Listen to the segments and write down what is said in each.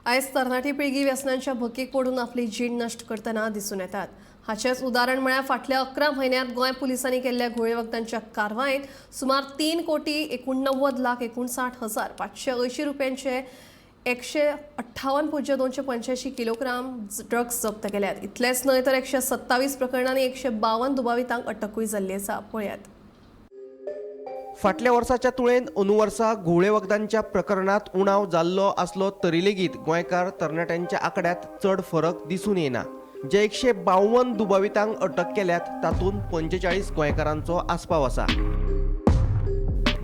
आयज तरणाटी पिळगी व्यसनांच्या भकीक पडून आपली जीण नश्ट करतना दिसून येतात. हाचेंच उदाहरण म्हळ्यार फाटल्या 11 म्हयन्यांत गोंय पुलिसांनी केल्ल्या घुंवळे वखदांच्या कारवायेंत सुमार 3,89,59,580 रुपयांचे 158.285 किलोग्राम ड्रग्स जप्त केल्यात. इतलेंच न्हय तर 127 प्रकरणांनी 152 दुबावितांक अटकूय जाल्ली आसा. पळयात. फाटल्या वर्साच्या तुळेन अंदू वर्सा घुंवळे वखदांच्या प्रकरणांत उणाव जाल्लो आसलो तरी लेगीत गोंयकार तरणाट्यांच्या आंकड्यांत चड फरक दिसून येना. जे 152 दुबावितांक अटक केल्यात तातूंत 45 गोंयकारांचो आस्पाव आसा.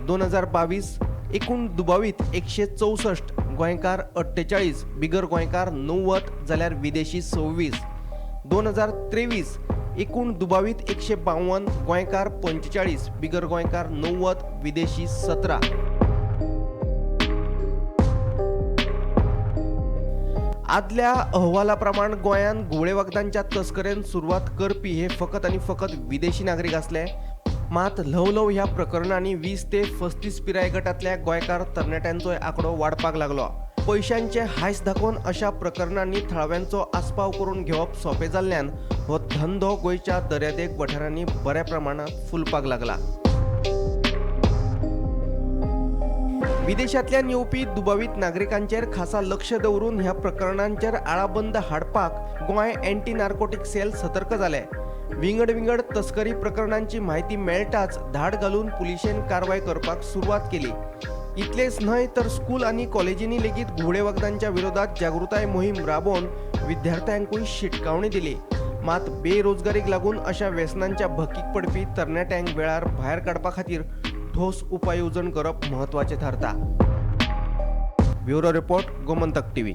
2022 एकूण दुबावीत 164, गोंयकार 48, बिगर गोंयकार 90 जाल्यार विदेशी 26. 2023 एकूण दुबावीत 152, गोंयकार 45, बिगर गोंयकार 90, विदेशी 17. आदल्या अहवाला प्रमाण गोंयांत घुंवळे वखदांच्या तस्करेन सुरवात करपी हे फकत आनी फकत विदेशी नागरीक आसले. मात ल्हव ल्हव ह्या प्रकरणांनी 20 ते 35 पिराय गटांतल्या गोंयकार तरणाट्यांचोय आंकडो वाडपाक लागलो. पयशांचे हांयस दाखोवन अशा प्रकरणांनी थळाव्यांचो आस्पाव करून घेवप सोंपें जाल्ल्यान हो धंदो गोंयच्या दर्यादेग वाठारांनी बऱ्या प्रमाणांत फुलपाक लागला. विदेशांतल्यान येवपी दुबावीत नागरिकांचेर खासा लक्ष दवरून ह्या प्रकरणांचेर आळाबंद हाडपाक गोंय अँटी नार्कोटीक सेल सतर्क जाले. विंगड विंगड तस्करी प्रकरणांची म्हायती मेळटाच धाड घालून पुलिशेन कारवाय करपाक सुरवात केली. इतलेंच न्हय तर स्कूल आनी कॉलेजींनी लेगीत घुंवळे वखदांच्या विरोधात जागृताय मोहीम राबोवन विद्यार्थ्यांकूय शिटकावणी दिली. मात बेरोजगारीक लागून अशा व्यसनांच्या भकीक पडपी तरणाट्यांक वेळार भायर काडपा खातीर ठोस उपाय येवजण करप म्हत्वाचें थारता. Bureau report, Gomantak TV.